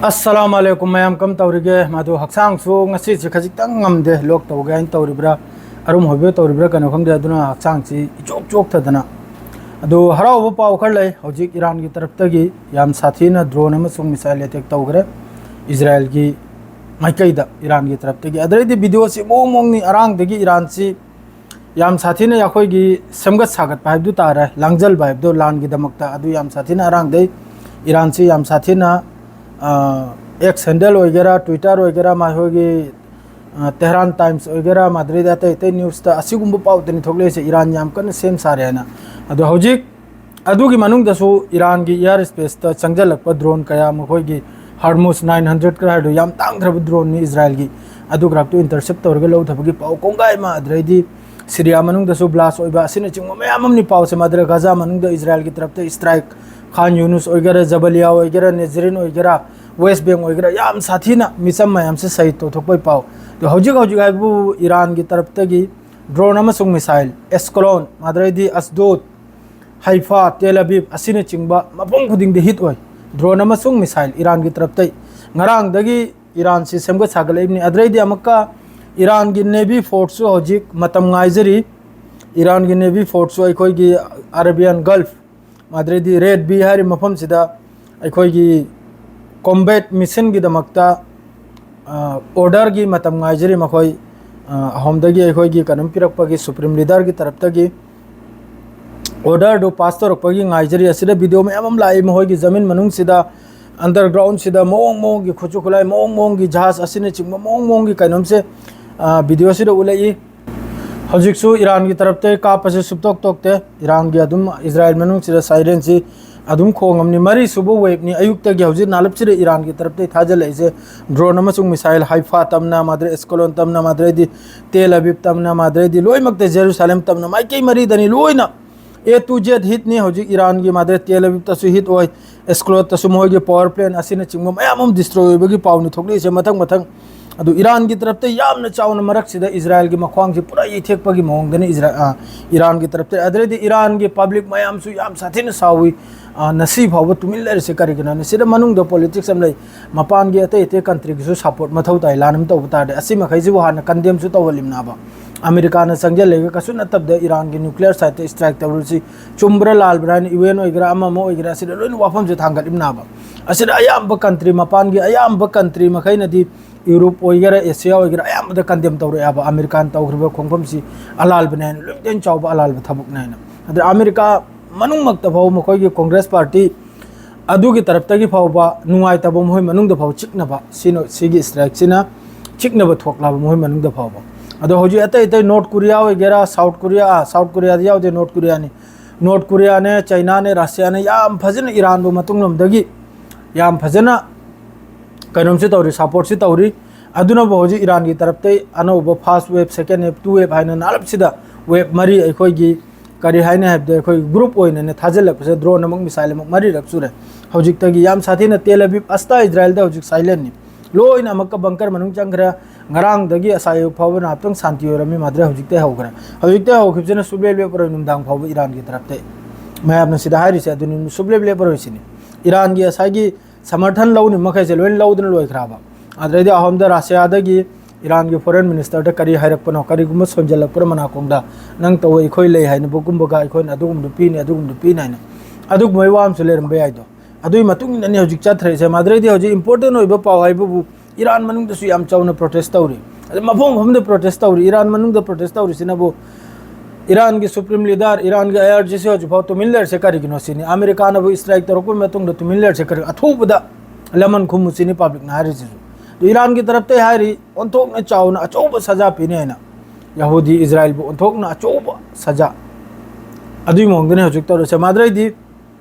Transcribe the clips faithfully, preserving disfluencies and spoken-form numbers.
ꯑꯁꯂꯥꯝ ꯑꯂꯩꯀꯨꯝ ꯃꯌꯥꯝ, ꯀꯝ ꯇꯧꯔꯤꯒꯦ? ꯃꯗꯨ ꯍꯛꯆꯥꯡꯁꯨ ꯉꯁꯤꯁꯦ ꯈꯖꯤꯛꯇꯪ ꯉꯝꯗꯦ, ꯂꯣꯛ ꯇꯧꯒꯦ ꯍꯥꯏꯅ ꯇꯧꯔꯤꯕ꯭ꯔꯥ, ꯑꯔꯨꯝ ꯍꯣꯏꯕ ꯇꯧꯔꯤꯕ꯭ꯔꯥ ꯀꯩꯅꯣ ꯈꯪꯗꯦ, ꯑꯗꯨꯅ ꯍꯛꯆꯥꯡꯁꯤ ꯏꯆꯣꯛ ꯆꯣꯛꯊꯗꯅ꯫ ꯑꯗꯨ ꯍꯔꯥꯎꯕ ꯄꯥꯎ ꯈꯔ ꯂꯩ꯫ ꯍꯧꯖꯤꯛ ꯏꯔꯥꯟꯒꯤ ꯇꯔꯞꯇꯒꯤ ꯌꯥꯝ ꯁꯥꯊꯤꯅ drone ꯑꯃꯁꯨꯡ missile attack ꯇꯧꯈ꯭ꯔꯦ ꯏꯖꯔꯥꯏꯜꯒꯤ ꯃꯥꯏꯀꯩꯗ, ꯏꯔꯥꯟꯒꯤ ꯇꯔꯞꯇꯒꯤ꯫ ꯑꯗꯩꯗꯤ videoꯁꯤ ꯃꯑꯣꯡ ꯃꯑꯣꯡꯅꯤ꯫ ꯑꯔꯥꯡꯗꯒꯤ ꯏꯔꯥꯟꯁꯤ ꯌꯥꯝ ꯁꯥꯊꯤꯅ ꯑꯩꯈꯣꯏꯒꯤ ꯁꯦꯝꯒꯠ ꯁꯥꯒꯠꯄ ꯍꯥꯏꯕꯗꯨ ꯇꯥꯔꯦ, ꯂꯥꯡꯖꯜꯕ ꯍꯥꯏꯕꯗꯣ ꯂꯥꯟꯒꯤꯗꯃꯛꯇ꯫ ꯑꯗꯨ ꯌꯥꯝ ꯁꯥꯊꯤꯅ ꯑꯔꯥꯡꯗꯩ ꯏꯔꯥꯟꯁꯤ ꯌꯥꯝ ꯁꯥꯊꯤꯅ, ꯑ, X handle ꯑꯣꯏꯒꯦꯔꯥ, Twitter ꯑꯣꯏꯒꯦꯔꯥ, ꯃꯈꯣꯏꯒꯤ, ꯑ, Tehran Times ꯑꯣꯏꯒꯦꯔꯥ, ꯃꯗꯨꯗꯩꯗꯤ ꯑꯇꯩ ꯑꯇꯩ newsꯇ ꯑꯁꯤꯒꯨꯝꯕ ꯄꯥꯎꯇꯅꯤ ꯊꯣꯛꯂꯛꯏꯁꯦ, ꯏꯔꯥꯟ ꯌꯥꯝ ꯀꯟꯅ ꯁꯦꯝ ꯁꯥꯔꯦ ꯍꯥꯏꯅ꯫ ꯑꯗꯣ ꯍꯧꯖꯤꯛ ꯑꯗꯨꯒꯤ ꯃꯅꯨꯡꯗꯁꯨ ꯏꯔꯥꯟꯒꯤ air spaceꯇ ꯆꯪꯁꯤꯜꯂꯛꯄ drone ꯀꯌꯥ, ꯃꯈꯣꯏꯒꯤ Hormuz nine hundred ꯈꯔ ꯍꯥꯏꯗꯣ, ꯌꯥꯝ ꯇꯥꯡꯈ꯭ꯔꯕ droneꯅꯤ ꯏꯖꯔꯥꯏꯜꯒꯤ, ꯑꯗꯨ ꯈꯔꯇꯨ intercept ꯇꯧꯔꯒ ꯂꯧꯊꯕꯒꯤ ꯄꯥꯎ ꯀꯣꯡꯒꯥꯏ ꯑꯃ, ꯑꯗꯨꯗꯩꯗꯤ ꯁꯤꯔꯤꯌꯥ ꯃꯅꯨꯡꯗꯁꯨ blast ꯑꯣꯏꯕ ꯑꯁꯤꯅꯆꯤꯡꯕ ꯃꯌꯥꯝ ꯑꯃꯅꯤ ꯄꯥꯎꯁꯦ꯫ ꯃꯗꯨꯗ ꯒꯥꯖꯥ ꯃꯅꯨꯡꯗ ꯏꯖꯔꯥꯏꯜꯒꯤ ꯇꯔꯞꯇ strike, ꯈꯥꯟ ꯌꯨꯅꯨꯁ ꯑꯣꯏꯒꯦꯔꯥ, ꯖꯕꯂꯤꯌꯥ ꯑꯣꯏꯒꯦꯔꯥ, ꯅꯦꯖꯔꯤꯟ ꯑꯣꯏꯒꯦꯔꯥ, West Bank ꯑꯣꯏꯒꯦꯔꯥ, ꯌꯥꯝ ꯁꯥꯊꯤꯅ ꯃꯤꯆꯝ ꯃꯌꯥꯝꯁꯦ ꯁꯍꯤꯗ ꯇꯧꯊꯣꯛꯄꯒꯤ ꯄꯥꯎ꯫ ꯑꯗꯣ ꯍꯧꯖꯤꯛ ꯍꯧꯖꯤꯛ ꯍꯥꯏꯕꯨ ꯏꯔꯥꯟꯒꯤ ꯇꯔꯞꯇꯒꯤ drone ꯑꯃꯁꯨꯡ missile, ꯑꯦꯁꯀꯂꯣꯟ, ꯃꯗꯨꯗꯩꯗꯤ ꯑꯁꯗꯣꯗ, ꯍꯩꯐꯥ, ꯇꯦꯜ ꯑꯕꯤꯕ ꯑꯁꯤꯅꯆꯤꯡꯕ ꯃꯐꯝ ꯈꯨꯗꯤꯡꯗ hit ꯑꯣꯏ꯫ Drone ꯑꯃꯁꯨꯡ missile ꯏꯔꯥꯟꯒꯤ ꯇꯔꯞꯇꯩ꯫ ꯉꯔꯥꯡꯗꯒꯤ ꯏꯔꯥꯟꯁꯤ ꯁꯦꯝꯒꯠ ꯁꯥꯒꯠꯂꯛꯏꯕꯅꯤ꯫ ꯑꯗꯨꯗꯩꯗꯤ ꯑꯃꯨꯛꯀ ꯏꯔꯥꯟꯒꯤ navy forceꯁꯨ ꯍꯧꯖꯤꯛ ꯃꯇꯝ ꯉꯥꯏꯖꯔꯤ꯫ ꯏꯔꯥꯟꯒꯤ navy forceꯁꯨ ꯑꯩꯈꯣꯏꯒꯤ Arabian Gulf, ꯃꯗꯨꯗꯩꯗꯤ Red Sea ꯍꯥꯏꯔꯤꯕ ꯃꯐꯝꯁꯤꯗ ꯑꯩꯈꯣꯏꯒꯤ combat missionꯒꯤꯗꯃꯛꯇ, ꯑ, orderꯒꯤ ꯃꯇꯝ ꯉꯥꯏꯖꯔꯤ꯫ ꯃꯈꯣꯏ, ꯑ, ꯑꯍꯣꯝꯗꯒꯤ ꯑꯩꯈꯣꯏꯒꯤ ꯀꯩꯅꯣꯝ ꯄꯤꯔꯛꯄꯒꯤ, supreme leaderꯒꯤ ꯇꯔꯞꯇꯒꯤ orderꯗꯨ pass ꯇꯧꯔꯛꯄꯒꯤ ꯉꯥꯏꯖꯔꯤ꯫ ꯑꯁꯤꯗ video ꯃꯌꯥꯝ ꯑꯃ ꯂꯥꯛꯏ, ꯃꯈꯣꯏꯒꯤ ꯖꯃꯤꯟ ꯃꯅꯨꯡꯁꯤꯗ, undergroundꯁꯤꯗ ꯃꯑꯣꯡ ꯃꯑꯣꯡꯒꯤ ꯈꯨꯠꯁꯨ ꯈꯨꯠꯂꯥꯏ, ꯃꯑꯣꯡ ꯃꯑꯣꯡꯒꯤ ꯖꯍꯥꯖ ꯑꯁꯤꯅꯆꯤꯡꯕ ꯃꯑꯣꯡ ꯃꯑꯣꯡꯒꯤ ꯀꯩꯅꯣꯝꯁꯦ, ꯑ, videoꯁꯤꯗ ꯎꯠꯂꯛꯏ꯫ ꯍꯧꯖꯤꯛꯁꯨ ꯏꯔꯥꯟꯒꯤ ꯇꯔꯞꯇ ꯀꯥꯞꯄꯁꯦ ꯁꯨꯞꯇꯣꯛ ꯇꯣꯛꯇꯦ꯫ ꯏꯔꯥꯟꯒꯤ ꯑꯗꯨꯝ ꯏꯖꯔꯥꯏꯜ ꯃꯅꯨꯡꯁꯤꯗ sirenꯁꯤ ꯑꯗꯨꯝ ꯈꯣꯡꯉꯝꯅꯤ꯫ ꯃꯔꯤꯁꯨꯕ waveꯅꯤ꯫ ꯑꯌꯨꯛꯇꯒꯤ ꯍꯧꯖꯤꯛ ꯅꯥꯂꯞꯁꯤꯗ ꯏꯔꯥꯟꯒꯤ ꯇꯔꯞꯇ ꯊꯥꯖꯤꯜꯂꯛꯏꯁꯦ꯫ Drone ꯑꯃꯁꯨꯡ missile, ꯍꯩꯐꯥ ꯇꯝꯅ, ꯃꯗꯨꯗꯩ ꯑꯦꯁꯀꯂꯣꯟ ꯇꯝꯅ, ꯃꯗꯨꯗꯩꯗꯤ ꯇꯦꯜ ꯑꯕꯤꯕ ꯇꯝꯅ, ꯃꯗꯨꯗꯩꯗꯤ ꯂꯣꯏꯅꯃꯛꯇ ꯖꯦꯔꯨꯁꯥꯂꯦꯝ ꯇꯝꯅ, ꯃꯥꯏꯀꯩ ꯃꯔꯤꯗꯅꯤ ꯂꯣꯏꯅ A to Z hitꯅꯤ꯫ ꯍꯧꯖꯤꯛ ꯏꯔꯥꯟꯒꯤ ꯃꯗꯨꯗꯩ ꯇꯦꯜ ꯑꯕꯤꯕꯇꯁꯨ hit ꯑꯣꯏ, ꯑꯦꯁꯀꯂꯣꯠꯇꯁꯨ ꯃꯈꯣꯏꯒꯤ power plant ꯑꯁꯤꯅꯆꯤꯡꯕ ꯃꯌꯥꯝ ꯑꯃ destroy ꯑꯣꯏꯕꯒꯤ ꯄꯥꯎꯅꯤ ꯊꯣꯛꯂꯛꯏꯁꯦ ꯃꯊꯪ ꯃꯊꯪ꯫ ꯑꯗꯨ ꯏꯔꯥꯟꯒꯤ ꯇꯔꯞꯇ ꯌꯥꯝꯅ ꯆꯥꯎꯅ ꯃꯔꯛꯁꯤꯗ ꯏꯖꯔꯥꯏꯜꯒꯤ ꯃꯈ꯭ꯋꯥꯡꯁꯤ ꯄꯨꯔꯥ ꯌꯩꯊꯦꯛꯄꯒꯤ ꯃꯑꯣꯡꯗꯅꯤ ꯏꯖꯔꯥ-, ꯑ, ꯏꯔꯥꯟꯒꯤ ꯇꯔꯞꯇ꯫ ꯑꯗꯨꯗꯩꯗꯤ ꯏꯔꯥꯟꯒꯤ public ꯃꯌꯥꯝꯁꯨ ꯌꯥꯝ ꯁꯥꯊꯤꯅ ꯁꯥꯎꯏ꯫ ꯉꯁꯤ ꯐꯥꯎꯕ ꯇꯨꯃꯤꯟ ꯂꯩꯔꯤꯁꯦ ꯀꯔꯤꯒꯤꯅꯣ? ꯁꯤꯗ ꯃꯅꯨꯡꯗ ꯄꯣꯂꯤꯇꯤꯛꯁ ꯑꯃ ꯂꯩ, ꯃꯄꯥꯟꯒꯤ ꯑꯇꯩ ꯑꯇꯩ ꯀꯟꯇ꯭ꯔꯤꯒꯤꯁꯨ ꯁꯄꯣꯔꯠ ꯃꯊꯧ ꯇꯥꯏ꯫ ꯂꯥꯟ ꯑꯃ ꯇꯧꯕ ꯇꯥꯔꯗꯤ ꯑꯁꯤ ꯃꯈꯩꯁꯤꯕꯨ ꯍꯥꯟꯅ ꯀꯟꯗꯦꯝꯁꯨ ꯇꯧꯍꯜꯂꯤꯕꯅꯦꯕ꯫ ꯑꯃꯦꯔꯤꯀꯥꯅ ꯆꯪꯁꯤꯜꯂꯒ ꯀꯩꯁꯨ ꯅꯠꯇꯕꯗ ꯏꯔꯥꯟꯒꯤ ꯅ꯭ꯌꯨꯀ꯭ꯂꯤꯌꯔ ꯁꯥꯏꯠꯇ ꯏꯁꯇ꯭ꯔꯥꯏꯛ ꯇꯧꯔꯨꯁꯤ ꯆꯨꯝꯕ꯭ꯔꯥ ꯂꯥꯜꯕ꯭ꯔꯥ ꯍꯥꯏꯅ ꯌꯨ ꯑꯦꯟ ꯑꯣꯏꯒꯦꯔꯥ ꯑꯃ ꯑꯃ ꯑꯣꯏꯒꯦꯔꯥ ꯑꯁꯤꯗ ꯂꯣꯏꯅ ꯋꯥꯐꯝꯁꯦ ꯊꯥꯡꯒꯠꯂꯤꯕꯅꯦꯕ꯫ ꯑꯁꯤꯗ ꯑꯌꯥꯝꯕ ꯀꯟꯇ꯭ꯔꯤ, ꯃꯄꯥꯟꯒꯤ ꯑꯌꯥꯝꯕ ꯀꯟꯇ꯭ꯔꯤ ꯃꯈꯩꯅꯗꯤ, ꯌꯨꯔꯣꯞ ꯑꯣꯏꯒꯦꯔꯥ ꯑꯦꯁꯤꯌꯥ ꯑꯣꯏꯒꯦꯔꯥ ꯑꯌꯥꯝꯕꯗ ꯀꯟꯗꯦꯝ ꯇꯧꯔꯛꯑꯦꯕ꯫ ꯑꯃꯦꯔꯤꯀꯥꯅ ꯇꯧꯈ꯭ꯔꯤꯕ ꯈꯣꯡꯐꯝꯁꯤ ꯑꯂꯥꯜꯕꯅꯦ ꯍꯥꯏꯅ, ꯂꯣꯏꯅ ꯆꯥꯎꯕ ꯑꯂꯥꯜꯕ ꯊꯕꯛꯅꯦ ꯍꯥꯏꯅ꯫ ꯑꯗ ꯑꯃꯦꯔꯤꯀꯥ ꯃꯅꯨꯡꯃꯛꯇ ꯐꯥꯎꯕ ꯃꯈꯣꯏꯒꯤ ꯀꯣꯡꯒ꯭ꯔꯦꯁ ꯄꯥꯔꯇꯤ ꯑꯗꯨꯒꯤ ꯇꯔꯞꯇꯒꯤ ꯐꯥꯎꯕ ꯅꯨꯡꯉꯥꯏꯇꯕ ꯃꯈꯣꯏ ꯃꯅꯨꯡꯗ ꯐꯥꯎꯕ ꯆꯤꯛꯅꯕ, ꯁꯤꯅ, ꯁꯤꯒꯤ ꯏꯁꯇ꯭ꯔꯥꯏꯛꯁꯤꯅ ꯆꯤꯛꯅꯕ ꯊꯣꯛꯂꯕ ꯃꯈꯣꯏ ꯃꯅꯨꯡꯗ ꯐꯥꯎꯕ꯫ ꯑꯗꯣ ꯍꯧꯖꯤꯛ ꯑꯇꯩ ꯑꯇꯩ ꯅꯣꯔꯠ ꯀꯣꯔꯤꯌꯥ ꯑꯣꯏꯒꯦꯔꯥ, ꯁꯥꯎꯠ ꯀꯣꯔꯤꯌꯥ, ꯑꯥ, ꯁꯥꯎꯠ ꯀꯣꯔꯤꯌꯥꯗꯤ ꯌꯥꯎꯗꯦ, ꯅꯣꯔꯠ ꯀꯣꯔꯤꯌꯥꯅꯤ꯫ ꯅꯣꯔꯠ ꯀꯣꯔꯤꯌꯥꯅꯦ, ꯆꯩꯅꯥꯅꯦ, ꯔꯁꯤꯌꯥꯅꯦ ꯌꯥꯝ ꯐꯖꯅ ꯏꯔꯥꯟꯕꯨ ꯃꯇꯨꯡꯂꯣꯝꯗꯒꯤ ꯌꯥꯝ ꯐꯖꯅ ꯀꯩꯅꯣꯝꯁꯤ ꯇꯧꯔꯤ, ꯁꯄꯣꯔꯠꯁꯤ ꯇꯧꯔꯤ꯫ ꯑꯗꯨꯅꯕꯨ ꯍꯧꯖꯤꯛ ꯏꯔꯥꯟꯒꯤ ꯇꯔꯞꯇꯩ ꯑꯅꯧꯕ ꯐꯥꯔꯁ ꯋꯦꯕ, ꯁꯦꯀꯦꯟ ꯋꯦꯕ, ꯇꯨ ꯋꯦꯕ ꯍꯥꯏꯅ ꯅꯥꯜꯂꯞꯁꯤꯗ ꯋꯦꯕ ꯃꯔꯤ ꯑꯩꯈꯣꯏꯒꯤ ꯀꯔꯤ ꯍꯥꯏꯅꯤ ꯍꯥꯏꯕꯗ ꯑꯩꯈꯣꯏ ꯒ꯭ꯔꯨꯞ ꯑꯣꯏꯅꯅꯦ ꯊꯥꯖꯤꯜꯂꯛꯄꯁꯦ, ꯗ꯭ꯔꯣꯟ ꯑꯃꯨꯛ, ꯃꯤꯁꯥꯏꯜ ꯑꯃꯨꯛ ꯃꯔꯤꯔꯛ ꯁꯨꯔꯦ꯫ ꯍꯧꯖꯤꯛꯇꯒꯤ ꯌꯥꯝ ꯁꯥꯊꯤꯅ ꯇꯦꯜ ꯑꯕꯤꯕ, ꯑꯁꯇꯥ ꯏꯖꯔꯥꯏꯜꯗ ꯍꯧꯖꯤꯛ ꯁꯥꯏꯂꯦꯟꯅꯤ꯫ ꯂꯣꯏꯅ ꯑꯃꯨꯛꯀ ꯕꯪꯀꯔ ꯃꯅꯨꯡ ꯆꯪꯈ꯭ꯔꯦ꯫ ꯉꯔꯥꯡꯗꯒꯤ ꯑꯁꯥꯏ ꯑꯌꯨꯛ ꯐꯥꯎꯕ ꯉꯥꯏꯍꯥꯛꯇꯪ ꯁꯥꯟꯇꯤ ꯑꯣꯏꯔꯝꯃꯤ, ꯃꯥꯗ꯭ꯔꯦ ꯍꯧꯖꯤꯛꯇꯩ ꯍꯧꯈ꯭ꯔꯦ꯫ ꯍꯧꯖꯤꯛꯇꯩ ꯍꯧꯈꯤꯕꯁꯤꯅ ꯁꯨꯡꯂꯦꯞ ꯂꯦꯞꯄꯔꯣꯏ ꯅꯨꯡꯗꯥꯡ ꯐꯥꯎꯕ ꯏꯔꯥꯟꯒꯤ ꯇꯔꯞꯇꯩ꯫ ꯃꯌꯥꯝꯅ ꯁꯤꯗ ꯍꯥꯏꯔꯤꯁꯦ ꯑꯗꯨꯅꯤ, ꯁꯨꯡꯂꯦꯞ ꯂꯦꯞꯄꯔꯣꯏ ꯁꯤꯅꯤ꯫ ꯏꯔꯥꯟꯒꯤ ꯉꯁꯥꯏꯒꯤ ꯁꯃꯔꯊꯟ ꯂꯧꯅꯤ ꯃꯈꯩꯁꯦ ꯂꯣꯏꯅ ꯂꯧꯗꯅ ꯂꯣꯏꯈ꯭ꯔꯕ꯫ ꯑꯗꯩꯗꯤ ꯑꯍꯣꯝꯗ ꯔꯁꯤꯌꯥꯗꯒꯤ ꯏꯔꯥꯟꯒꯤ ꯐꯣꯔꯦꯟ ꯃꯤꯅꯤꯁꯇꯔꯗ ꯀꯔꯤ ꯍꯥꯏꯔꯛꯄꯅꯣ, ꯀꯔꯤꯒꯨꯝꯕ ꯁꯣꯟꯖꯜꯂꯛꯄ꯭ꯔꯥ ꯃꯅꯥꯀꯣꯡꯗ, "ꯅꯪ ꯇꯧꯕ ꯑꯩꯈꯣꯏ ꯂꯩ ꯍꯥꯏꯅꯕꯒꯨꯝꯕꯒ, ꯑꯩꯈꯣꯏꯅ ꯑꯗꯨꯒꯨꯝꯕꯗꯨ ꯄꯤꯅꯤ, ꯑꯗꯨꯒꯨꯝꯕꯗꯨ ꯄꯤꯅꯤ" ꯍꯥꯏꯅ ꯑꯗꯨꯒꯨꯝꯕꯒꯤ ꯋꯥ ꯑꯃꯁꯨ ꯂꯩꯔꯝꯕ ꯌꯥꯏꯗꯣ꯫ ꯑꯗꯨꯒꯤ ꯃꯇꯨꯡ ꯏꯟꯅꯅꯤ ꯍꯧꯖꯤꯛ ꯆꯠꯊꯔꯛꯏꯁꯦ꯫ ꯃꯗꯨꯗꯩꯗꯤ ꯍꯧꯖꯤꯛ ꯏꯝꯄꯣꯔꯇꯦꯟ ꯑꯣꯏꯕ ꯄꯥꯎ ꯍꯥꯏꯕꯕꯨ ꯏꯔꯥꯟ ꯃꯅꯨꯡꯗꯁꯨ ꯌꯥꯝ ꯆꯥꯎꯅ ꯄ꯭ꯔꯣꯇꯦꯁ ꯇꯧꯔꯤ꯫ ꯑꯗ ꯃꯐꯝ ꯃꯐꯝꯗ ꯄ꯭ꯔꯣꯇꯦꯁ ꯇꯧꯔꯤ꯫ ꯏꯔꯥꯟ ꯃꯅꯨꯡꯗ ꯄ꯭ꯔꯣꯇꯦꯁ ꯇꯧꯔꯤꯁꯤꯅꯕꯨ ꯏꯔꯥꯟꯒꯤ ꯁꯨꯄ꯭ꯔꯤꯝ ꯂꯤꯗꯔ, ꯏꯔꯥꯟꯒꯤ ꯑꯥꯏ ꯑꯥꯔ ꯖꯤ ꯁꯤ ꯍꯧꯖꯤꯛꯐꯥꯎ ꯇꯨꯃꯤꯟ ꯂꯩꯔꯤꯁꯦ ꯀꯔꯤꯒꯤꯅꯣ ꯁꯤꯅꯤ꯫ ꯑꯃꯦꯔꯤꯀꯥꯅꯕꯨ ꯏꯁꯇ꯭ꯔꯥꯏꯛ ꯇꯧꯔꯛꯄꯒꯤ ꯃꯇꯨꯡꯗ ꯇꯨꯃꯤꯟ ꯂꯩꯔꯤꯁꯦ ꯀꯔꯤ? ꯑꯊꯨꯕꯗ ꯂꯃꯟ ꯈꯨꯝꯃꯨ ꯁꯤꯅꯤ ꯄꯕ꯭ꯂꯤꯛꯅ ꯍꯥꯏꯔꯤꯁꯤꯁꯨ꯫ ꯑꯗꯨ ꯏꯔꯥꯟꯒꯤ ꯇꯔꯞꯇꯩ ꯍꯥꯏꯔꯤ, ꯑꯣꯟꯊꯣꯛꯅ ꯆꯥꯎꯅ ꯑꯆꯧꯕ ꯁꯖꯥ ꯄꯤꯅꯤ ꯍꯥꯏꯅ꯫ ꯌꯍꯨꯗꯤ ꯏꯖꯔꯥꯏꯜꯕꯨ ꯑꯣꯟꯊꯣꯛꯅ ꯑꯆꯧꯕ ꯁꯖꯥ꯫ ꯑꯗꯨꯒꯤ ꯃꯑꯣꯡꯗꯅꯤ ꯍꯧꯖꯤꯛ ꯇꯧꯔꯤꯁꯦ꯫ ꯃꯗꯨꯗꯩꯗꯤ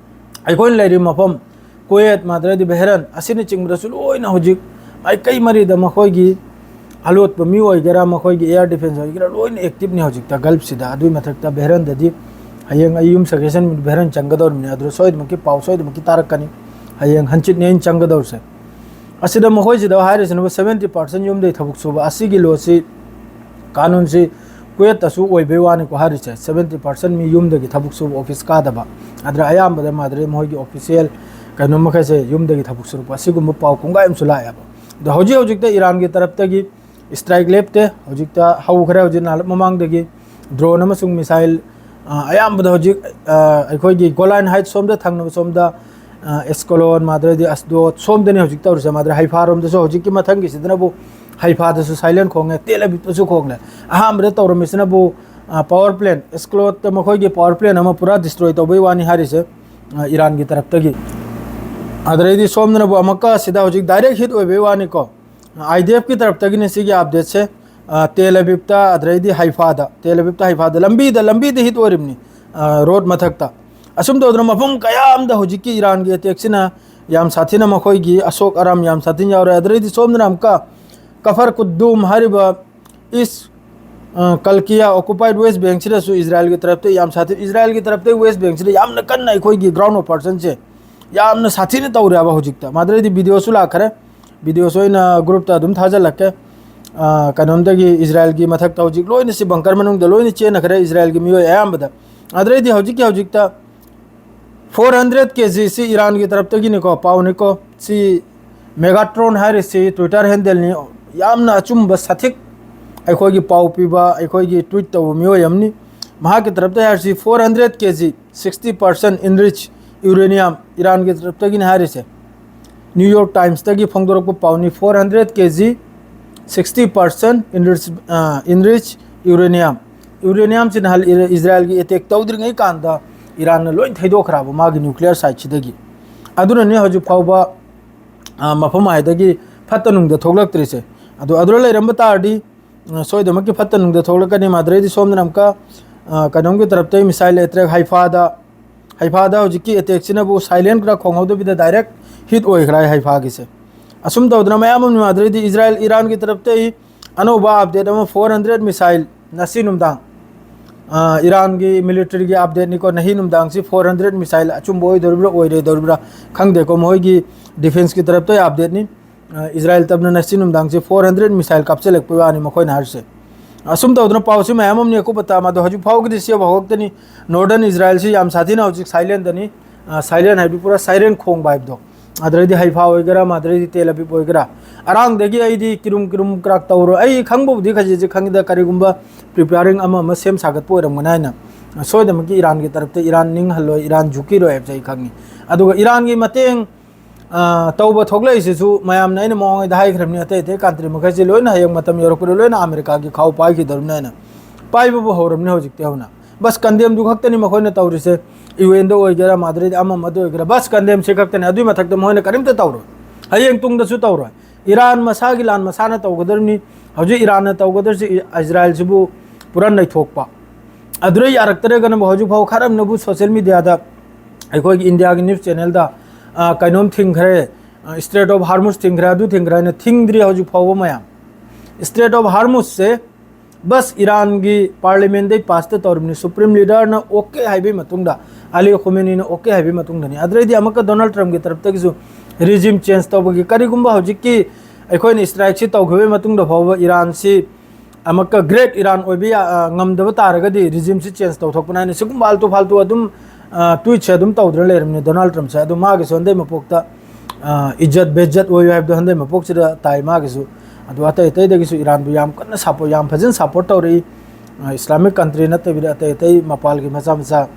ꯑꯩꯈꯣꯏꯅ ꯂꯩꯔꯤꯕ ꯃꯐꯝ ꯀꯨꯋꯦꯠ, ꯃꯗꯨꯗꯩꯗꯤ ꯕꯦꯍꯔꯟ ꯑꯁꯤꯅꯆꯤꯡꯕꯗꯁꯨ ꯂꯣꯏꯅ ꯍꯧꯖꯤꯛ ꯃꯥꯏꯀꯩ ꯃꯔꯤꯗ ꯃꯈꯣꯏꯒꯤ ꯑꯂꯣꯠꯄ ꯃꯤ ꯑꯣꯏꯒꯦꯔꯥ, ꯃꯈꯣꯏꯒꯤ ꯑꯦꯌꯔ ꯗꯤꯐꯦꯟꯁ ꯑꯣꯏꯒꯦꯔꯥ, ꯂꯣꯏꯅ ꯑꯦꯛꯇꯤꯞꯅꯤ ꯍꯧꯖꯤꯛꯇ ꯒꯜꯐꯁꯤꯗ꯫ ꯑꯗꯨꯒꯤ ꯃꯊꯛꯇ ꯕꯦꯍꯔꯟꯗꯗꯤ ꯍꯌꯦꯡ ꯑꯩ ꯌꯨꯝ ꯁꯖꯦꯁꯟ ꯕꯦꯍꯔꯟ ꯆꯪꯒꯗꯧꯔꯤꯕꯅꯤ, ꯑꯗꯨꯗ ꯁꯣꯏꯗꯅꯃꯛꯀꯤ ꯄꯥꯎ ꯁꯣꯏꯗꯅꯃꯛꯀꯤ ꯇꯥꯔꯛꯀꯅꯤ꯫ ꯍꯌꯦꯡ ꯍꯪꯆꯤꯠꯅꯤ ꯑꯩꯅ ꯆꯪꯒꯗꯧꯔꯤꯁꯦ꯫ ꯑꯁꯤꯗ ꯃꯈꯣꯏꯁꯤꯗ ꯍꯥꯏꯔꯤꯁꯤꯅꯕꯨ seventy percent ꯌꯨꯝꯗꯒꯤ ꯊꯕꯛ ꯁꯨꯕ꯫ ꯑꯁꯤꯒꯤ ꯂꯣꯁꯤ, ꯀꯥꯅꯨꯟꯁꯤ ꯀꯨꯋꯦꯠꯇꯁꯨ ꯑꯣꯏꯕꯩ ꯋꯥꯅꯤꯀꯣ ꯍꯥꯏꯔꯤꯁꯦ, ꯁꯕꯦꯟꯇꯤ ꯄꯥꯔꯁꯦꯟ ꯃꯤ ꯌꯨꯝꯗꯒꯤ ꯊꯕꯛ ꯁꯨꯕ, ꯑꯣꯐꯤꯁ ꯀꯥꯗꯕ, ꯑꯗꯨꯅ ꯑꯌꯥꯝꯕꯗ ꯃꯥꯗ꯭ꯔꯦ ꯃꯈꯣꯏꯒꯤ ꯑꯣꯐꯤꯁꯤꯌꯦꯜ ꯀꯩꯅꯣ ꯃꯈꯩꯁꯦ ꯌꯨꯝꯗꯒꯤ ꯊꯕꯛ ꯁꯨꯔꯛꯄ, ꯑꯁꯤꯒꯨꯝꯕ ꯄꯥꯎ ꯀꯨꯡꯒꯥꯏ ꯑꯃꯁꯨ ꯂꯥꯛꯑꯦꯕ꯫ ꯑꯗꯣ ꯍꯧꯖꯤꯛ ꯍꯧꯖꯤꯛꯇ ꯏꯔꯥꯟꯒꯤ ꯇꯔꯞꯇꯒꯤ ꯁ꯭ꯇ꯭ꯔꯥꯏꯛ ꯂꯦꯞꯇꯦ꯫ ꯍꯧꯖꯤꯛꯇ ꯍꯧꯈ꯭ꯔꯦ, ꯍꯧꯖꯤꯛ ꯅꯍꯥꯟ ꯃꯃꯥꯡꯗꯒꯤ ꯗ꯭ꯔꯣꯟ ꯑꯃꯁꯨꯡ ꯃꯤꯁꯥꯏꯜ, ꯑ, ꯑꯌꯥꯝꯕꯗ ꯍꯧꯖꯤꯛ, ꯑ, ꯑꯩꯈꯣꯏꯒꯤ ꯒꯣꯂꯥꯟ ꯍꯥꯏꯠ ꯁꯣꯝꯗ ꯊꯪꯅꯕ ꯁꯣꯝꯗ, ꯑ, ꯑꯦꯁꯀꯣꯂꯣꯟ, ꯃꯥꯗ꯭ꯔꯦꯗꯤ ꯑꯁꯗꯣꯠ ꯁꯣꯝꯗꯅꯤ ꯍꯧꯖꯤꯛ ꯇꯧꯔꯤꯁꯦ꯫ ꯃꯥꯗ꯭ꯔꯦ ꯍꯩꯐꯥꯔꯣꯝꯗꯁꯨ ꯍꯧꯖꯤꯛꯀꯤ ꯃꯊꯪꯒꯤꯁꯤꯗꯅꯕꯨ ꯍꯩꯐꯥꯗꯁꯨ ꯁꯥꯏꯂꯦꯟ ꯈꯣꯡꯉꯦ, ꯇꯦꯜ ꯑꯕꯤꯕꯇꯁꯨ ꯈꯣꯡꯂꯦ꯫ ꯑꯍꯥꯟꯕꯗ ꯇꯧꯔꯝꯃꯤꯁꯤꯅꯕꯨ, ꯑ, ꯄꯥꯋꯔ ꯄ꯭ꯂꯦꯟ, ꯑꯦꯁꯀꯣꯂꯣꯠꯇ ꯃꯈꯣꯏꯒꯤ ꯄꯥꯋꯔ ꯄ꯭ꯂꯦꯟ ꯑꯃ ꯄꯨꯔꯥ ꯗꯤꯁꯇ꯭ꯔꯣꯏ ꯇꯧꯕꯩ ꯋꯥꯅꯤ ꯍꯥꯏꯔꯤꯁꯦ, ꯑ, ꯏꯔꯥꯟꯒꯤ ꯇꯔꯞꯇꯒꯤ꯫ ꯑꯗꯨꯗꯩꯗꯤ ꯁꯣꯝꯗꯅꯕꯨ ꯑꯃꯨꯛꯀ ꯁꯤꯗ ꯍꯧꯖꯤꯛ ꯗꯥꯏꯔꯦꯛ ꯍꯤꯠ ꯑꯣꯏꯕꯩ ꯋꯥꯅꯤꯀꯣ꯫ ꯑꯥꯏ ꯗꯤ ꯑꯦꯐꯀꯤ ꯇꯔꯞꯇꯒꯤꯅꯤ ꯁꯤꯒꯤ ꯑꯞꯗꯦꯠꯁꯦ꯫ ꯑ, ꯇꯦꯜ ꯑꯕꯤꯕꯇ, ꯑꯗꯨꯗꯩꯗꯤ ꯍꯩꯐꯥꯗ, ꯇꯦꯜ ꯑꯕꯤꯕꯇ, ꯍꯩꯐꯥꯗ, ꯂꯝꯕꯤꯗ, ꯂꯝꯕꯤꯗ ꯍꯤꯠ ꯑꯣꯏꯔꯤꯕꯅꯤ, ꯑ, ꯔꯣꯗ ꯃꯊꯛꯇ꯫ ꯑꯁꯨꯝ ꯇꯧꯗꯅ ꯃꯐꯝ ꯀꯌꯥ ꯑꯃꯗ ꯍꯧꯖꯤꯛꯀꯤ ꯏꯔꯥꯟꯒꯤ ꯑꯦꯇꯦꯛꯁꯤꯅ ꯌꯥꯝ ꯁꯥꯊꯤꯅ ꯃꯈꯣꯏꯒꯤ ꯑꯁꯣꯛ ꯑꯔꯥꯝ ꯌꯥꯝ ꯁꯥꯊꯤꯅ ꯌꯥꯎꯔꯦ꯫ ꯑꯗꯨꯗꯩꯗꯤ ꯁꯣꯝꯗꯅ ꯑꯃꯨꯛꯀ ꯀꯐꯔ ꯀꯨꯗꯨꯝ ꯍꯥꯏꯔꯤꯕ ꯏꯁ, ꯑ, ꯀꯜꯀꯤꯌꯥ ꯑꯣꯀꯨꯄꯥꯏꯠ ꯋꯦꯁ ꯕꯦꯡꯁꯤꯗꯁꯨ ꯏꯖꯔꯥꯏꯜꯒꯤ ꯇꯔꯞꯇ ꯌꯥꯝ ꯁꯥꯊꯤ-, ꯏꯖꯔꯥꯏꯜꯒꯤ ꯇꯔꯞꯇ ꯋꯦꯁ ꯕꯦꯡꯁꯤꯗ ꯌꯥꯝꯅ ꯀꯟꯅ ꯑꯩꯈꯣꯏꯒꯤ ꯒ꯭ꯔꯥꯎꯟ ꯑꯣꯄꯔꯦꯁꯟꯁꯦ ꯌꯥꯝꯅ ꯁꯥꯊꯤꯅ ꯇꯧꯔꯦꯕ ꯍꯧꯖꯤꯛꯇ꯫ ꯃꯥꯗꯨꯗꯩꯗꯤ ꯚꯤꯗꯤꯑꯣꯁꯨ ꯂꯥꯛꯈꯔꯦ, ꯚꯤꯗꯤꯑꯣꯁꯨ ꯑꯩꯅ ꯒ꯭ꯔꯨꯞꯇ ꯑꯗꯨꯝ ꯊꯥꯖꯤꯜꯂꯛꯀꯦ꯫ ꯑ, ꯀꯩꯅꯣꯝꯗꯒꯤ ꯏꯖꯔꯥꯏꯜꯒꯤ ꯃꯊꯛꯇ ꯍꯧꯖꯤꯛ ꯂꯣꯏꯅ ꯁꯤ ꯕꯪꯀꯔ ꯃꯅꯨꯡꯗ ꯂꯣꯏꯅ ꯆꯦꯟꯅꯈ꯭ꯔꯦ ꯏꯖꯔꯥꯏꯜꯒꯤ ꯃꯤꯑꯣꯏ ꯑꯌꯥꯝꯕꯗ꯫ ꯑꯗꯨꯗꯩꯗꯤ ꯍꯧꯖꯤꯛꯀꯤ ꯍꯧꯖꯤꯛꯇ ꯐꯣꯔ ꯍꯟꯗ꯭ꯔꯦꯠ ꯀꯦ ꯖꯤ ꯁꯤ ꯏꯔꯥꯟꯒꯤ ꯇꯔꯞꯇꯒꯤꯅꯤꯀꯣ, ꯄꯥꯎꯅꯤꯀꯣ꯫ ꯁꯤ ꯃꯦꯒꯥꯇ꯭ꯔꯣꯟ ꯍꯥꯏꯔꯤꯁꯤ ꯇ꯭ꯋꯤꯇꯔ ꯍꯦꯟꯗꯜꯅꯤ, ꯌꯥꯝꯅ ꯑꯆꯨꯝꯕ ꯁꯥꯊꯤꯛ ꯑꯩꯈꯣꯏꯒꯤ ꯄꯥꯎ ꯄꯤꯕ, ꯑꯩꯈꯣꯏꯒꯤ ꯇ꯭ꯋꯤꯠ ꯇꯧꯕ ꯃꯤꯑꯣꯏ ꯑꯃꯅꯤ꯫ ꯃꯍꯥꯛꯀꯤ ꯇꯔꯞꯇ ꯍꯥꯏꯔꯤꯁꯤ ꯐꯣꯔ ꯍꯟꯗ꯭ꯔꯦꯠ ꯀꯦ ꯖꯤ, ꯁꯤꯛꯁꯇꯤ ꯄꯥꯔꯁꯦꯟ ꯏꯟꯔꯤꯆ ꯌꯨꯔꯦꯅꯤꯌꯝ ꯏꯔꯥꯟꯒꯤ ꯇꯔꯞꯇꯒꯤꯅꯤ ꯍꯥꯏꯔꯤꯁꯦ꯫ ꯅ꯭ꯌꯨ ꯌꯣꯔꯛ ꯇꯥꯏꯝꯁꯇꯒꯤ ꯐꯣꯡꯗꯣꯔꯛꯄ ꯄꯥꯎꯅꯤ, ꯐꯣꯔ ꯍꯟꯗ꯭ꯔꯦꯠ ꯀꯦ ꯖꯤ, ꯁꯤꯛꯁꯇꯤ ꯄꯥꯔꯁꯦꯟ ꯏꯟꯔꯤꯆ, ꯑ, ꯏꯟꯔꯤꯆ ꯌꯨꯔꯦꯅꯤꯌꯝ꯫ ꯌꯨꯔꯦꯅꯤꯌꯝꯁꯤꯅ ꯍꯜ-, ꯏꯔ-, ꯏꯖꯔꯥꯏꯜꯒꯤ ꯑꯦꯇꯦꯛ ꯇꯧꯗ꯭ꯔꯤꯉꯩ ꯀꯥꯟꯗ ꯏꯔꯥꯟꯅ ꯂꯣꯏ ꯊꯩꯗꯣꯛꯈ꯭ꯔꯕ ꯃꯥꯒꯤ ꯅ꯭ꯌꯨꯀ꯭ꯂꯤꯌꯔ ꯁꯥꯏꯠꯁꯤꯗꯒꯤ꯫ ꯑꯗꯨꯅꯅꯤ ꯍꯧꯖꯤꯛ ꯐꯥꯎꯕ, ꯑ, ꯃꯐꯝ ꯍꯥꯏꯗꯒꯤ ꯐꯠꯇ ꯅꯨꯡꯗ ꯊꯣꯛꯂꯛꯇ꯭ꯔꯤꯁꯦ꯫ ꯑꯗꯨ, ꯑꯗꯨꯗ ꯂꯩꯔꯝꯕ ꯇꯥꯔꯗꯤ, ꯑ, ꯁꯣꯏꯗꯅꯃꯛꯀꯤ ꯐꯠꯇ ꯅꯨꯡꯗ ꯊꯣꯛꯂꯛꯀꯅꯤ꯫ ꯃꯥꯗ꯭ꯔꯦꯗꯤ ꯁꯣꯝꯗꯅ ꯑꯃꯨꯛꯀ, ꯑ, ꯀꯩꯅꯣꯝꯒꯤ ꯇꯔꯞꯇꯒꯤ ꯃꯤꯁꯥꯏꯜ ꯑꯦꯇꯦꯛ ꯍꯩꯐꯥꯗ, ꯍꯩꯐꯥꯗ ꯍꯧꯖꯤꯛꯀꯤ ꯑꯦꯇꯦꯛꯁꯤꯅꯕꯨ ꯁꯥꯏꯂꯦꯟ ꯈꯔ ꯈꯣꯡꯍꯧꯗꯕꯤꯗ ꯗꯥꯏꯔꯦꯛ ꯍꯤꯠ ꯑꯣꯏꯈ꯭ꯔꯦ ꯍꯩꯐꯥꯒꯤꯁꯦ꯫ ꯑꯁꯨꯝ ꯇꯧꯗꯅ ꯃꯌꯥꯝ ꯑꯃ ꯃꯥꯗ꯭ꯔꯦꯗꯤ ꯏꯖꯔꯥꯏꯜ ꯏꯔꯥꯟꯒꯤ ꯇꯔꯞꯇꯒꯤ ꯑꯅꯧꯕ ꯑꯞꯗꯦꯠ ꯑꯃ, ꯐꯣꯔ ꯍꯟꯗ꯭ꯔꯦꯠ ꯃꯤꯁꯥꯏꯜ ꯉꯁꯤ ꯅꯨꯡꯗꯥꯡ, ꯑ, ꯏꯔꯥꯟꯒꯤ ꯃꯤꯂꯤꯇꯔꯤꯒꯤ ꯑꯞꯗꯦꯠꯅꯤꯀꯣ, ꯉꯁꯤ ꯅꯨꯡꯗꯥꯡꯁꯤ ꯐꯣꯔ ꯍꯟꯗ꯭ꯔꯦꯠ ꯃꯤꯁꯥꯏꯜ ꯑꯆꯨꯝꯕ ꯑꯣꯏꯗꯣꯔꯤꯕ꯭ꯔꯥ ꯑꯣꯏꯔꯣꯏꯗꯧꯔꯤꯕ꯭ꯔꯥ ꯈꯪꯗꯦꯀꯣ, ꯃꯈꯣꯏꯒꯤ ꯗꯤꯐꯦꯟꯁꯀꯤ ꯇꯔꯞꯇ ꯑꯞꯗꯦꯠꯅꯤ꯫ ꯑ, ꯏꯖꯔꯥꯏꯜ ꯇꯞꯅ ꯉꯁꯤ ꯅꯨꯡꯗꯥꯡꯁꯤ ꯐꯣꯔ ꯍꯟꯗ꯭ꯔꯦꯠ ꯃꯤꯁꯥꯏꯜ ꯀꯥꯞꯁꯤꯜꯂꯛꯄꯒꯤ ꯋꯥꯅꯤ ꯃꯈꯣꯏꯅ ꯍꯥꯏꯔꯤꯁꯦ꯫ ꯑꯁꯨꯝ ꯇꯧꯗꯅ ꯄꯥꯎꯁꯤ ꯃꯌꯥꯝ ꯑꯃꯅꯤ ꯑꯀꯨꯞꯄ ꯇꯥ, ꯑꯗꯣ ꯍꯧꯖꯤꯛ ꯐꯥꯎꯒꯤꯗꯤ ꯁꯤ ꯍꯧꯔꯛꯇꯅꯤ꯫ Northern Israelꯁꯤ ꯌꯥꯝ ꯁꯥꯊꯤꯅ ꯍꯧꯖꯤꯛ silentꯅꯤ꯫ ꯑ, silent ꯍꯥꯏꯕꯗꯤ ꯄꯨꯔꯥ siren ꯈꯣꯡꯕ ꯍꯥꯏꯕꯗꯣ꯫ ꯑꯗꯨꯗꯩꯗꯤ ꯍꯩꯐꯥ ꯑꯣꯏꯒꯦꯔꯥ, ꯃꯗꯨꯗꯩꯗꯤ ꯇꯦꯜ ꯑꯕꯤꯕ ꯑꯣꯏꯒꯦꯔꯥ, ꯑꯔꯥꯡꯗꯒꯤ ꯑꯩꯗꯤ ꯀꯤꯔꯨꯝ ꯀꯤꯔꯨꯝ ꯀ꯭ꯔꯥꯛ ꯇꯧꯔꯣꯏ꯫ ꯑꯩ ꯈꯪꯕꯕꯨꯗꯤ ꯈꯖꯤꯛ ꯈꯖꯤꯛ ꯈꯪꯉꯤꯗ, ꯀꯔꯤꯒꯨꯝꯕ preparing ꯑꯃ ꯑꯃ ꯁꯦꯝ ꯁꯥꯒꯠꯄ ꯑꯣꯏꯔꯝꯒꯅꯤ ꯍꯥꯏꯅ꯫ ꯁꯣꯏꯗꯅꯃꯛꯀꯤ ꯏꯔꯥꯟꯒꯤ ꯇꯔꯞꯇ ꯏꯔꯥꯟ ꯅꯤꯡꯍꯜꯂꯣꯏ, ꯏꯔꯥꯟ ꯖꯨꯀꯤꯔꯣꯏ ꯍꯥꯏꯕꯁꯦ ꯑꯩ ꯈꯪꯉꯤ꯫ ꯑꯗꯨꯒ ꯏꯔꯥꯟꯒꯤ ꯃꯇꯦꯡ, ꯑ, ꯇꯧꯕ ꯊꯣꯛꯂꯛꯏꯁꯤꯁꯨ ꯃꯌꯥꯝꯅ ꯑꯩꯅ ꯃꯃꯥꯡꯉꯩꯗ ꯍꯥꯏꯈ꯭ꯔꯕꯅꯤ, ꯑꯇꯩ ꯑꯇꯩ country ꯃꯈꯩꯁꯤ ꯂꯣꯏꯅ ꯍꯌꯦꯡ ꯃꯇꯝ ꯌꯧꯔꯛꯄꯗ ꯂꯣꯏꯅ ꯑꯃꯦꯔꯤꯀꯥꯒꯤ ꯈꯥꯎ ꯄꯥꯏꯈꯤꯗꯧꯔꯕꯅꯤ ꯍꯥꯏꯅ꯫ ꯄꯥꯏꯕꯕꯨ ꯍꯧꯔꯕꯅꯤ ꯍꯧꯖꯤꯛꯇꯤ ꯍꯧꯅ꯫ ꯕꯁ condemnꯗꯨ ꯈꯛꯇꯅꯤ ꯃꯈꯣꯏꯅ ꯇꯧꯔꯤꯁꯦ꯫ UNꯗ ꯑꯣꯏꯒꯦꯔꯥ, ꯃꯗꯨꯗꯩꯗꯤ ꯑꯃ ꯑꯃꯗ ꯑꯣꯏꯒꯦꯔꯥ, ꯕꯁ condemn ꯁꯤ ꯈꯛꯇꯅꯤ꯫ ꯑꯗꯨꯏ ꯃꯊꯛꯇ ꯃꯈꯣꯏꯅ ꯀꯔꯤꯝꯇ ꯇꯧꯔꯣꯏ꯫ ꯍꯌꯦꯡ ꯇꯨꯡꯗꯁꯨ ꯇꯧꯔꯣꯏ꯫ ꯏꯔꯥꯟ ꯃꯁꯥꯒꯤ ꯂꯥꯟ ꯃꯁꯥꯅ ꯇꯧꯒꯗꯧꯔꯤꯕꯅꯤ꯫ ꯍꯧꯖꯤꯛ ꯏꯔꯥꯟꯅ ꯇꯧꯒꯗꯧꯔꯤꯁꯤ ꯏ-, ꯏꯖꯔꯥꯏꯜꯁꯤꯕꯨ ꯄꯨꯔꯥ ꯅꯩꯊꯣꯛꯄ꯫ ꯑꯗꯨꯗ ꯌꯥꯔꯛꯇ꯭ꯔꯒꯅꯕꯨ ꯍꯧꯖꯤꯛ ꯐꯥꯎ ꯈꯔ ꯑꯃꯅꯕꯨ social mediaꯗ ꯑꯩꯈꯣꯏꯒꯤ ꯏꯟꯗꯤꯌꯥꯒꯤ news channelꯗ, ꯑ, ꯀꯩꯅꯣꯝ ꯊꯤꯡꯈ꯭ꯔꯦ, ꯑ, Strait of Hormuz ꯊꯤꯡꯈ꯭ꯔꯦ, ꯑꯗꯨ ꯊꯤꯡꯈ꯭ꯔꯦ ꯍꯥꯏꯅ ꯊꯤꯡꯗ꯭ꯔꯤ ꯍꯧꯖꯤꯛ ꯐꯥꯎꯕ ꯃꯌꯥꯝ꯫ Strait of Hormuzꯁꯦ ꯕꯁ ꯏꯔꯥꯟꯒꯤ parliamentꯗꯩ passꯇ ꯇꯧꯔꯤꯕꯅꯤ꯫ Supreme leaderꯅ okay ꯍꯥꯏꯕꯒꯤ ꯃꯇꯨꯡꯗ, ꯑꯂꯤ ꯈꯨꯃꯦꯅꯤꯅ okay ꯍꯥꯏꯕꯒꯤ ꯃꯇꯨꯡꯗꯅꯤ꯫ ꯑꯗꯨꯗꯩꯗꯤ ꯑꯃꯨꯛꯀ Donald Trumpꯀꯤ ꯇꯔꯞꯇꯒꯤꯁꯨ regime change ꯇꯧꯕꯒꯤ, ꯀꯔꯤꯒꯨꯝꯕ ꯍꯧꯖꯤꯛꯀꯤ ꯑꯩꯈꯣꯏꯅ strikeꯁꯤ ꯇꯧꯈꯤꯕꯒꯤ ꯃꯇꯨꯡꯗ ꯐꯥꯎꯕ ꯏꯔꯥꯟꯁꯤ ꯑꯃꯨꯛꯀ great ꯏꯔꯥꯟ ꯑꯣꯏꯕ ꯌꯥ-, ꯑ, ꯉꯝꯗꯕ ꯇꯥꯔꯒꯗꯤ regimeꯁꯤ change ꯇꯧꯊꯣꯛꯄꯅꯤ ꯍꯥꯏꯅ ꯁꯤꯒꯨꯝꯕ ꯑꯥꯜꯇꯨ ꯐꯥꯜꯇꯨ ꯑꯗꯨꯝ, ꯑ, tweetꯁꯦ ꯑꯗꯨꯝ ꯇꯧꯗꯨꯅ ꯂꯩꯔꯕꯅꯤ Donald Trumpꯁꯦ꯫ ꯑꯗꯨ ꯃꯥꯒꯤꯁꯨ ꯍꯟꯗꯛ ꯃꯄꯣꯛꯇ, ꯑ, ꯏꯖꯠ ꯕꯦꯖꯠ ꯑꯣꯏꯌꯨ ꯍꯥꯏꯕꯗꯣ ꯍꯟꯗꯛ ꯃꯄꯣꯛꯁꯤꯗ ꯇꯥꯏ ꯃꯥꯒꯤꯁꯨ꯫ ꯑꯗꯨ ꯑꯇꯩ ꯑꯇꯩꯗꯒꯤꯁꯨ ꯏꯔꯥꯟꯕꯨ ꯌꯥꯝ ꯀꯟꯅ support, ꯌꯥꯝ ꯐꯖꯅ support ꯇꯧꯔꯛꯏ꯫ ꯑ, Islamic country ꯅꯠꯇꯕꯤꯗ ꯑꯇꯩ ꯑꯇꯩ ꯃꯄꯥꯜꯒꯤ ꯃꯆꯥ ꯃꯆꯥ,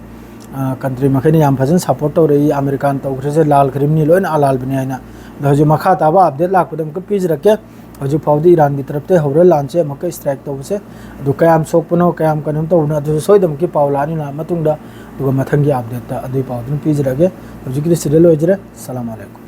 ꯑ, country ꯃꯈꯩꯅ ꯌꯥꯝ ꯐꯖꯅ support ꯇꯧꯔꯛꯏ꯫ ꯑꯃꯦꯔꯤꯀꯥꯅ ꯇꯧꯈ꯭ꯔꯤꯁꯦ ꯂꯥꯜꯈ꯭ꯔꯤꯕꯅꯤ, ꯂꯣꯏꯅ ꯑꯂꯥꯜꯕꯅꯤ ꯍꯥꯏꯅ꯫ ꯑꯗꯣ ꯍꯧꯖꯤꯛ ꯃꯈꯥ ꯇꯥꯕ update ꯂꯥꯛꯄꯗ ꯑꯃꯨꯛꯀ ꯄꯤꯖꯔꯛꯀꯦ꯫ ꯍꯧꯖꯤꯛ ꯐꯥꯎꯗꯤ ꯏꯔꯥꯟꯒꯤ ꯇꯔꯞꯇ ꯍꯧꯔꯦ ꯂꯥꯟꯁꯦ ꯑꯃꯨꯛꯀ strike ꯇꯧꯕꯁꯦ꯫ ꯑꯗꯨ ꯀꯌꯥꯝ ꯁꯣꯛꯄꯅꯣ, ꯀꯌꯥꯝ ꯀꯩꯅꯣꯝ ꯇꯧꯕꯅꯣ, ꯑꯗꯨꯁꯨ ꯁꯣꯏꯗꯅꯃꯛꯀꯤ ꯄꯥꯎ ꯂꯥꯛꯑꯅꯤ ꯂꯥꯛꯑ ꯃꯇꯨꯡꯗ꯫ ꯑꯗꯨꯒ ꯃꯊꯪꯒꯤ updateꯇ ꯑꯗꯨꯒꯤ ꯄꯥꯎꯗꯨꯅ ꯄꯤꯖꯔꯛꯑꯒꯦ꯫ ꯍꯧꯖꯤꯛꯀꯤꯗꯤ ꯁꯤꯗ ꯂꯣꯏꯖꯔꯦ꯫ ꯁꯂꯥꯝ ꯑꯂꯩꯀꯨꯝ꯫